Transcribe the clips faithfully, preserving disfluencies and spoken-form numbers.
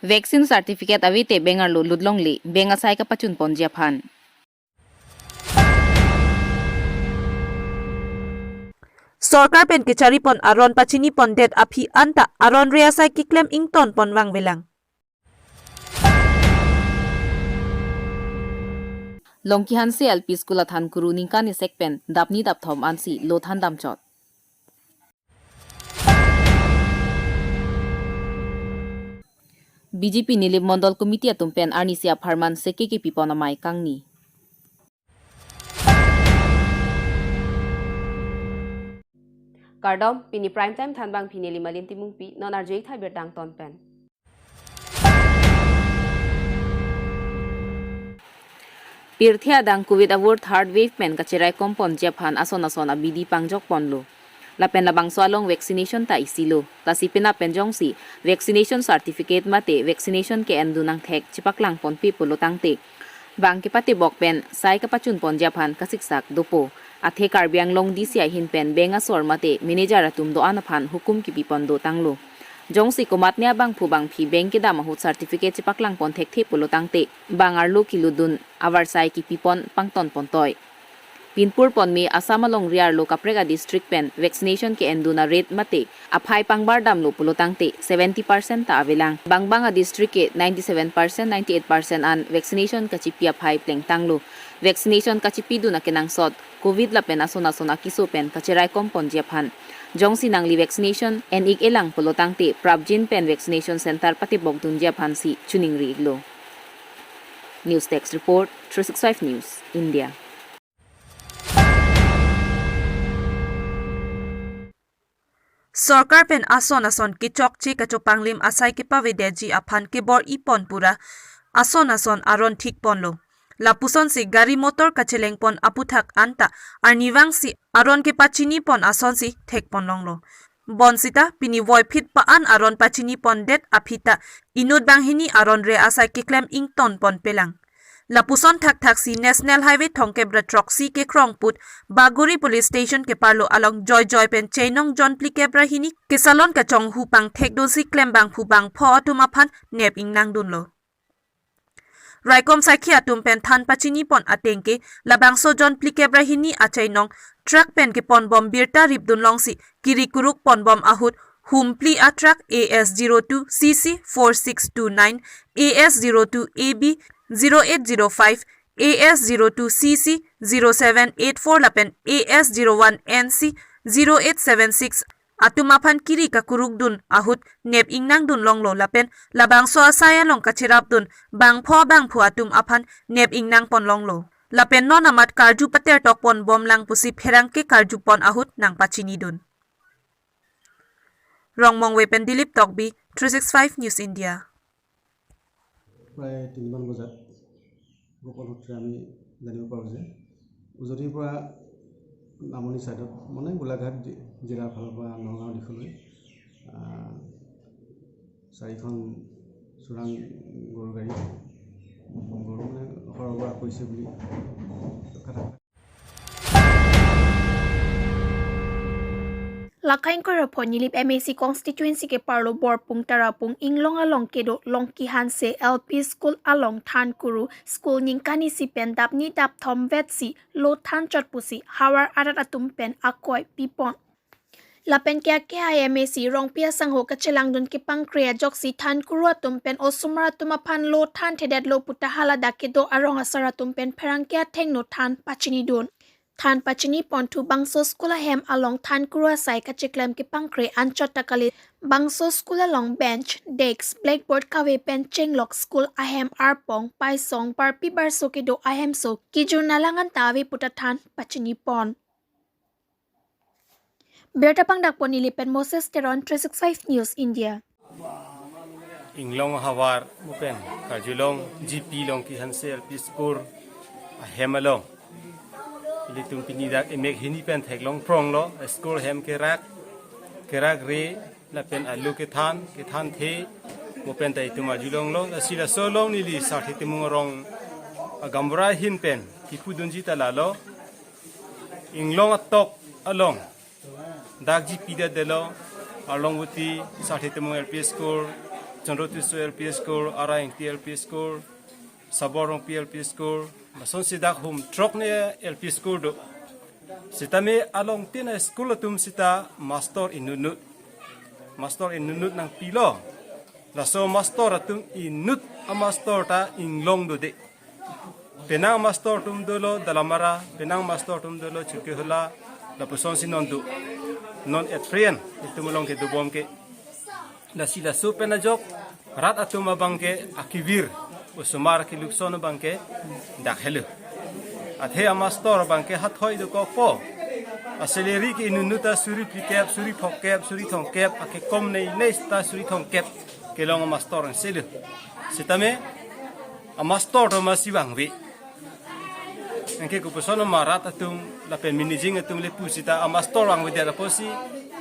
Vaccine certificate avete bank arlo lut longle, bank asai kapachun ponji aphan. Sorkar pen kechari pon aron pachini pondet aphi anta aron re asai keklem ington pon vangvelang. Longkihanse L P School athan kuru ningkan isek pen dapni dapthom ansi lo than damchot. B J P Nilip Mondol Committee atum pen arnisi apharman seke kepi pon amei kangni. Kardom, pini Prime Time thanbang pini Limalin Timungpi, non arju-ik tha birta angton pen. Pirthe adang Covid avur third wave pen kacherai kom ponji aphan ason ason abidi pangjok ponlo. Lapen labangso along vaccination ta isi lo. Lasi penap pen jongsi vaccination certificate mate vaccination ke-endun angthek chepaklang ponpe pulo tangte, bank kepatebok pen sai kapachun ponji aphan kasiksak dopo. Athe Karbi Anglong D C ahin pen bank asor mate manager atum do-an aphan hukum kepi pon dotanglo. Jongsi komatne abangphu bangphi bank kedam ahut certificate chepaklang pon thekthe pulo tangte, bank arlo kelutdun avarsai kepi pon pangton pontoi. Pinpur ponme Assam alongri arlo kaprek adistrict pen vaccination ke-endun a-rate mate aphai pangbar damlo pulo tangte seventy percent ta avelang. Bang bang adistrict ke ninety-seven percent, ninety-eight percent an vaccination kachipi aphai plengtanglo. Vaccination kachipidun akenangsot Covid lapen ason ason akeso pen kacherai kom ponji aphan jongsi nangli vaccination en-ik-elang pulo tangte prapjin pen vaccination center patebok dunji aphansi choningri-iklo. News Desk Report, three six five News, India. Sorkar pen ason ason kechokche kachopanglim asai kepavedetji aphan kebor-i pon pura ason ason aron thik ponlo. Lapusonsi gari motor kacheleng pon aputhak anta arnivangsi aron kepachini pon asonsi thek pon longlo. Bonsita pini voiphit pa-an aron pachini pondet aphi ta inut banghini aron re asai keklem ington ponpelang. Lapuson thakthaksi National Highway thomkep ra throksi kekrong put Bagori Police Station keparlo along joijoi pen Cheinong John phlikep ra hini kesalon kachonghu pangthekdunsi klembangphu bangpho atum aphan nep ingnangdunlo. Raikom saikhi atum pen than pachini pon atengke labangso John phlikep ra hini a-Cheinong truck pen keponbom birta ripdun longsi kiri kuruk ponbom ahut humpli a-truck A S zero two C C four six two nine, A S zero two A B zero eight zero five, A S zero two C C zero seven eight four lapen A S zero one N C zero eight seven six atum aphan kiri kakurukdun ahut nep ingnangdun longlo lapen labangso asai along kacherapdun bangpho bangphu atum aphan nep ingnang pon longlo. Lapen non amat karju patertok ponbomlang pusi pherangke karju pon ahut nangpachinidun. Rongmongve pen Dilip Tokbi, three six five News India. প্ৰায় তিনিমান বজাত গোপালপুৰ আমি জানিব পাৰোঁ যে উজনিৰ পৰা নামনি ছাইডত, মানে গোলাঘাট জি-, জিলাৰ ফালৰ পৰা নগাঁও দিশলৈ, আহ, চাৰিখন চোৰাং গৰু গাড়ী, গৰু মানে সৰবৰাহ কৰিছে বুলি কথা। Lakhang Korapho Nilip M A C constituency keparlo Borpung Tarapung Inglong along kedo Longkihanse L P School along thankuru school ningkan isi pen dapni dapthom vetsi lo thanchot pusi havar arat atum pen akoi pipon. Lapen ke ake I M A C Rongpi asangho kachelangdun kepangkre ajoksi thankuru atum pen osomar atum aphan lo thanthedetlo puta haladak kedo arong asar atum pen pherangke athengno than pachinidun. Than pachini ponthu bangso school ahem along thankuru asai kacheklem kepangkre anchot ta kali. Bangso school along bench, desk, blackboard kave pen chenglok school ahem arpong, paisong, barpi barso kedo ahemso kijurna lang anta ave puta than pachini pon. Birta pangdak pon Nilip pen Moses Teron, three six five News India. Inglong ahavar mupen karjulong G P Longkihanse L P School ahem along ilitum pini dak emek hini pen theklong pronglo, school hem kerak, kerak re, lapen alu kethan, kethanthe, mupen ta itum arjulonglo, lasi laso along neli Sarthe Timung arong agambura ahin pen kipudunji ta lalo, Inglong atok along dak G P det detlo, Arlongvoti Sarthe Timung L P School, Chondro Tisso L P School, Ara Ingti L P School, Sabor Rongpi L P School, lasonsi dak hum throk ne L P school do. Sitame along tin a school atum sita master inutnut. Master inutnut nangpilo. Laso master atum inut a master ta inglong dode. Penang master atum dolo Dalamara, penang master atum dolo Chukehula, lapusonsi non do. Non at friend, itum along kedobom ke. Lasi laso pen ajok, rat atum abang ke akivir, osomar kelukson abang ke dak helo. Athe a master abang ke hathoi dokokpo. A salary ke inutnut ta suri phlikep, suri phokep, suri thomkep, akekom nei nei ta suri thomkep kelong a master ang selo. Sitame a master atum si vangve. Anke kopuson ma rat atum lapen managing atum le pu sita a master vangvedet apotsi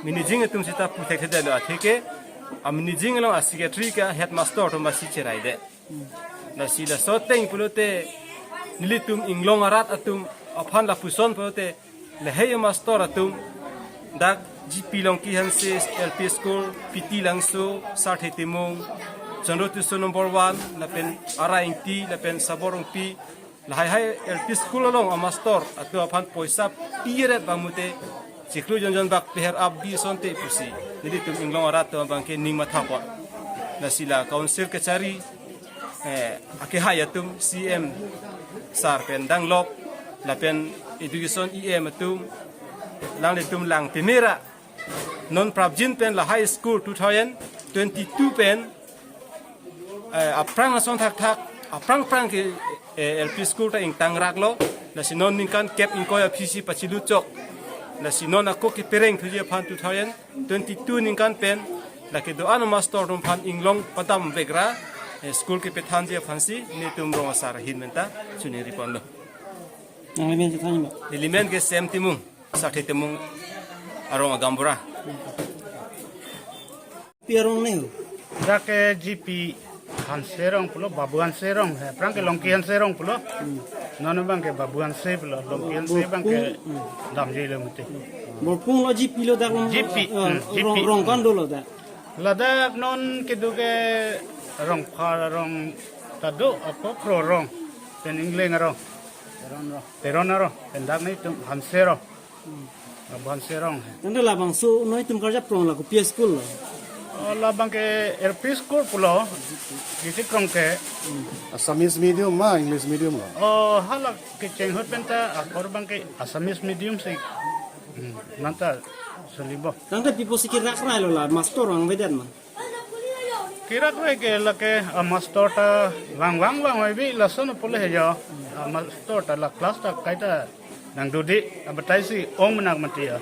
managing atum sita pu thekthedetlo, atheke a managing along a secretary ke headmaster atum si cheraide. Lasi laso ateng pulote nelitum inglong arat atum aphan lapuson pulote lahei a master atum dak G P Longki Hanse L P School, P T Langso, Sarthe Timung, Chondro Tisso number one, lapen Ara Ingti, lapen Sabor Rongpi, lahai hai L P school along a master atum aphan poisa piret bang mute chiklo jonjon bak peher ap bi asonte pusi nelitum inglong arat atum abang ke ning mathapon. Lasi la council kachari, eh, akehai atum C M sir pen danglok, lapen education E M atum, langlitum lang pemera non prapjin pen lahai school two thousand twenty-two pen, eh, aphrang ason thakthak, aphrang phrang ke, eh, L P school ta ingtang raklo. Lasi non ningkan kep ingkoi aphisi pachilu chok. Lasi non ako kepereng thuji aphan two thousand twenty-two ningkan pen, lake do-an a master atum aphan inglong padam vekra, eh, school kepethanji aphansi nelitum rong asar ahin pen ta choningri ponlo. Nangli men chethanji ma? Neli men ke Sem Timung, Sarthe Timung arong a gaonbura. Pi arong ne ho? Dak ke G P Hanse arong pulo, Babu Hanse arong he. Aphrang ke Longki Hanse arong pulo. Hmm. Non abang ke Babu Hanse pulo, Longki Hanse abang ke Borpung, hmm, damjilo mati. Borpung lo G P lo dak rong, G P, eh, hmm, G P, rong, rong hmm, kan dolo dak. Ladak non kedo ke Rongphar arong ta do, ako Kro arong, pen Ingleng arong, Teron arong, Teron arong, pen dak nelitum Hanse arong. Hmm. Babu Hanse arong he. Tangte labangso noi itum karjap krong la kopi a school lo? Oh, labang ke L P school pulo, G P krong ke. Hmm. Assamese medium ma, English medium lo? Oh, hala kecheng ahut pen ta akor abang ke Assamese medium si. Hmm, non ta selibo. Tangte pi apotsi kerak rai lo la, master vangvedet ma? Kerak rai ke lake a master ta vang vang vang oi bi lason pulo he jo. A master ta la class ta kaita nangdodi, abatai si ong menak mati ya.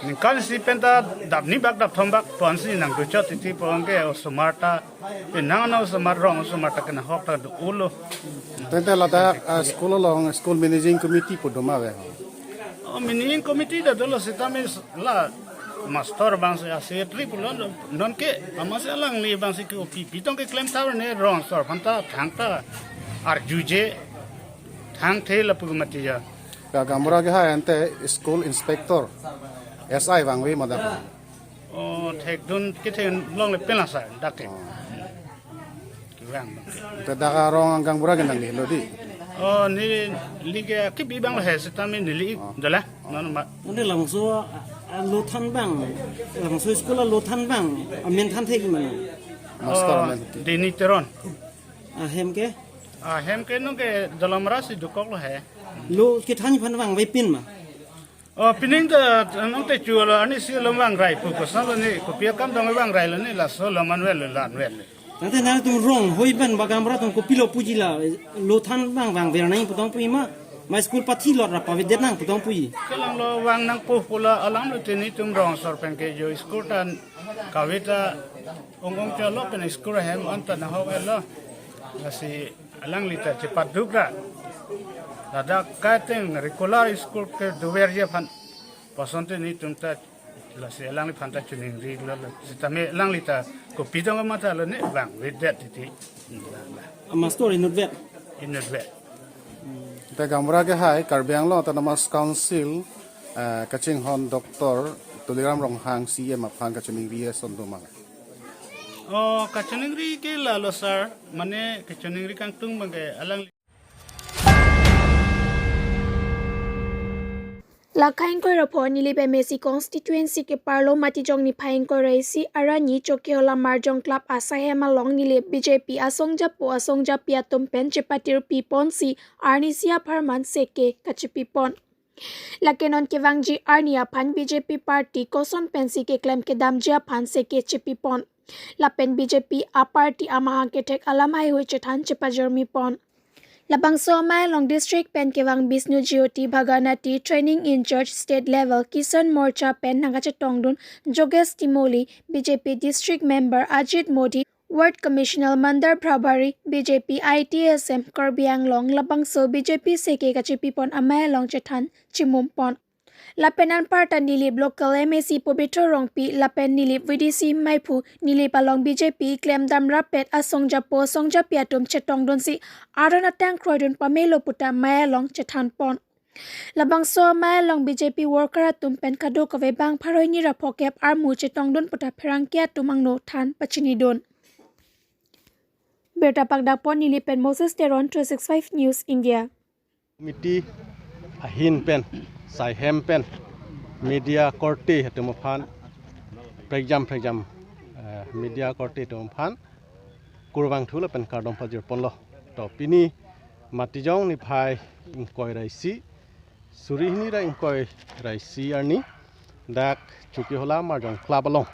Ningkan isi pen ta dap ni bak dap thom bak puan si nangdochot titi puan ke osomar ta, penang na osomar rong osomar ta kena hok ta do-olo. Tangte ladak, ah, school along, school managing committee pu do ma ave? Oh, managing committee ta dolo sitame la master abang si a secretary pulo, non ke amatsi alangli abang si ke opi pitong keklem ta ne rong asor aphan ta thangta arjuje thangthe lapu mati ya. Ka gaonbura kehai ante school inspector, S I vangve ma dak? Oh, thekdun kethek longle pen la sir, dak ke. Oh. Vang. Te dak arong a gaonbura ke nanglilo di? Oh, neli ke kebi abang he sitame neli, oh, dola, non ma. Tangte labangso, ah, ah, lo than abang, labangso school lo than abang, amen than thek mana? Master, oh, amen. Deni Teron. Ahem ke? Ahem ke non ke Dalamara si dokoklo he. Lo kethanji aphan vangvepin ma? Oh, pining ta nangte chu lo, arnisi lo vangrai pu koson lo ne, kopi akam dong vangrai lo ne, laso lo man vel lo, lan vel lo. Tangte nangtum rong hoi pen ba gaonbura atum kopilo puji la, lo than abang vangver nang pu tong puji ma, ma school pathi lot ra pavedet nang pu tong puji. Kelang lo vang nangpo pu la alam lo, te nelitum rong asor pen ke jo school ta kave ta ong ong cholo pen school ahem anta nahok lo. Lasi alangli ta chepaduk ra, ladak kaiteng regular school kedoverji aphan puson te nelitum ta, lasi alangliphan ta choningri lo, sitame alangli ta kopi dong ma ta lo ne vangvedet titi. A master inutvet? Inutvet. Te gaonbura kehai Karbi Anglong Autonomous Council, eh, kachinghon Doctor Tuliram Ronghang C M aphan kachoningri ason do ma? Oh, kachiningri ke lalo sir, mane kachiningri kangtung abangke alang. Lakha ingkoi ra pho Nilip M A C constituency keparlo Matijong niphai ingkoi ra isi arni Chokihola Marjong Club asaihem along Nilip B J P asongjapo asongjapi atum pen chepatirpi ponsi arnisi apharman seke kachipipon. Lake non kevangji arni aphan B J P party koson pensi keklem kedamji aphan seke chipipon. Lapen B J P a party amahang kethek alam haihui chethan chepajormi pon. Labangso amei along district pen kevang Bishnu Jyoti Bhaganati, training in charge state level Kisan Morcha pen nangkachetongdun Jogesh Timoli, B J P district member Ajit Modi, ward commissioner Mandar Prabhari, B J P I T S M Karbi Anglong, labangso B J P seke kachipipon amei along chethan chimum pon. Lapen anparta Nilip local M A C Pobitro Rongpi lapen Nilip V D C meiphu Nilip along B J P klemdam rapet asongjapo asongjapi atum chetongdunsi aron atang kroidun pamelo puta amei along chethan pon. Labangso amei along B J P worker atum pen kadokave bang pharo hini ra phokep armu chetongdun puta pherangke atum angno than pachinidun. Birta pakdapon Nilip pen Moses Teron, three six five News India. Committee ahin pen, saihem pen, media korte atum aphan, prekjam prekjam, eh, media korte atum aphan kurvangthu lapen kardom pajirponlo. To pini Matijong niphai ingkoi ra isi, suri hini ra ingkoi ra isi arni, dak Chokihola Marjong Club along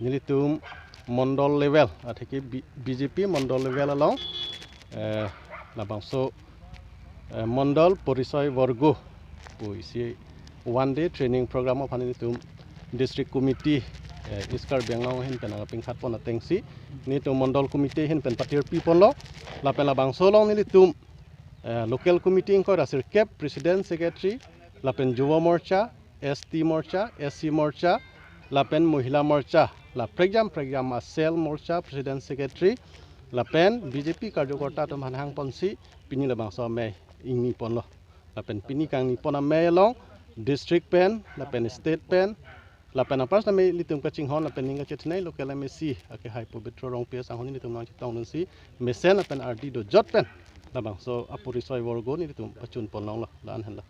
nelitum mondol level, atheke B-, B J P mondol level along, eh, labangso, eh, mondol porisoy borgo pu isi one day training program aphan nelitum district committee, eh, East Karbi Anglong ahin pen nangpingkhat pon atengsi nelitum mondol committee ahin pen patirpi ponlo. Lapen labangso along nelitum, eh, local committee ingkoi ra sirkep, president, secretary, lapen Yuva Morcha, S T Morcha, S C Morcha, lapen Mohila Morcha, la prekjam prekjam a cell Morcha, president, secretary, lapen B J P karjokorta atum aphan hangponsi pini labangso amei ingni ponlo. Lapen pini kangni pon amei along district pen, lapen state pen, lapen apar sitame ilitum kachinghon lapen ning kachethenei local M A C akehai Pobitro Rongpi asanghon nelitum nangchetongdunsi mesen lapen ardi dojot pen labangso aporisoy borgo nelitum pachun pon longlo, la-an henlo.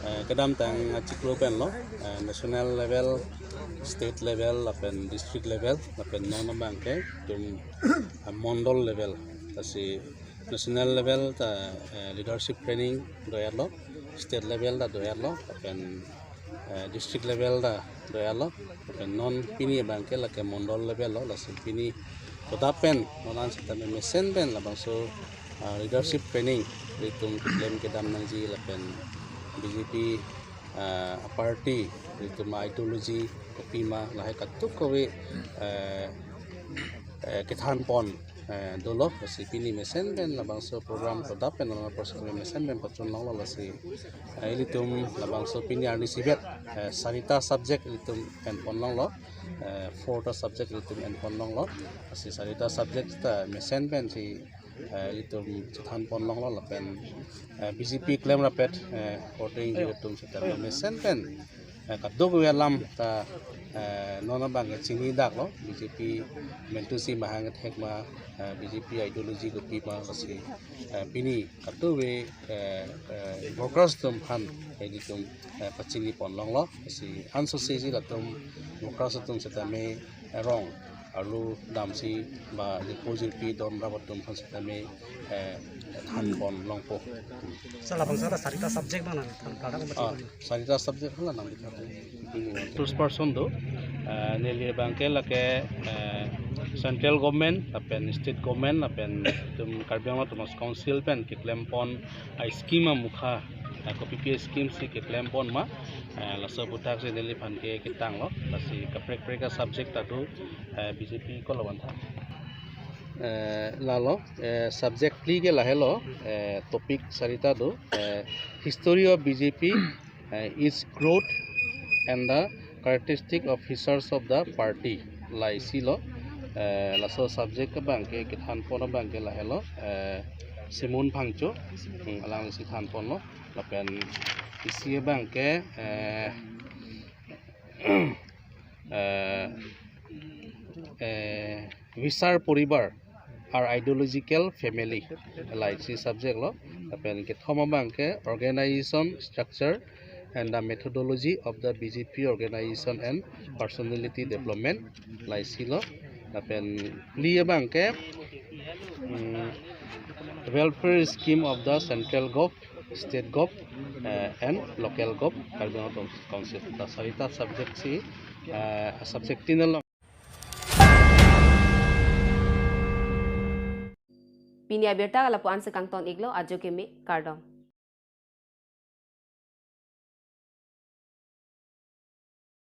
Eh, kedamtang achiklo penlo, eh, national level, state level, lapen district level, lapen non abangke itum, eh, mondol level. Lasi national level ta, eh, leadership training do-etlo, state level ta do-etlo, lapen, eh, district level ta do-etlo, lapen non pini abangke lake mondol level lo, lasi pini todap pen non an sitame mesen pen labangso, ah, leadership training ilitum keklem kedam nangji lapen B J P, ah, party ilitum ideology kopima lahai kadokave, eh, eh, kethan pon, eh, dolo, lasi pini mesen pen labangso program todap pen non apor sitame mesen pen pachun longlo, lasi, eh, ilitum labangso pini arnisi bet, eh, sarita subject ilitum enpon longlo, eh, four ta subject ilitum enpon longlo, lasi sarita subject ta mesen pensi, eh, ilitum chethan pon longlo lapen, eh, B J P klem rapet, eh, korte ingjir atum sitame mesen pen, eh, kadokave alam ta, eh, non abangke chini daklo, B J P mentusi mahang thek ma, eh, B J P ideology kopima, lasi, eh, pini kadokave, eh, eh, workers atum aphan, eh, ilitum, eh, pachini pon longlo, lasi ansose si latum workers atum sitame, eh, rong arlo damsi ba jirpo jirpi don rap atum aphan sitame, eh, than pon longpo. Sir, labangso ta sarita subject abang nangthan klardak. Ah, sarita subject hala nang. Resource person do, eh, neli abangke lake, eh, central government, lapen state government, lapen itum Karbi Anglong Autonomous Council pen keklem pon a scheme amukha, eh, kopi pi scheme si keklem pon ma, eh, laso aputhak si neliphan ke ketanglo, lasi kaprek prek a subject ta do, eh, B J P kolo abang tha. Eh, lalo, eh, subject phli ke lahelo, eh, topic sarita do, eh, history of B J P, eh, its growth and the characteristic of features of the party. La isi lo, eh, laso subject abangke kethan pon abangke lahelo, eh, Simon Phangcho, hmm, alang isi than ponlo, lapen isi abangke, eh, eh, Visar Poribar, Our Ideological Family, laisi subject lo. Lapen kethom abang ke Organization Structure and the Methodology of the B J P Organization and Personality Development, laisi lo. Lapen phli abang ke mm, Welfare Scheme of the Central Gov, State Gov, uh, and Local Gov, Karbi Anglong Autonomous Council. Ta sarita subject si, uh, subject tin along. Pini abirta ke lapu-an si kangton iklo, ajo keme, kardom.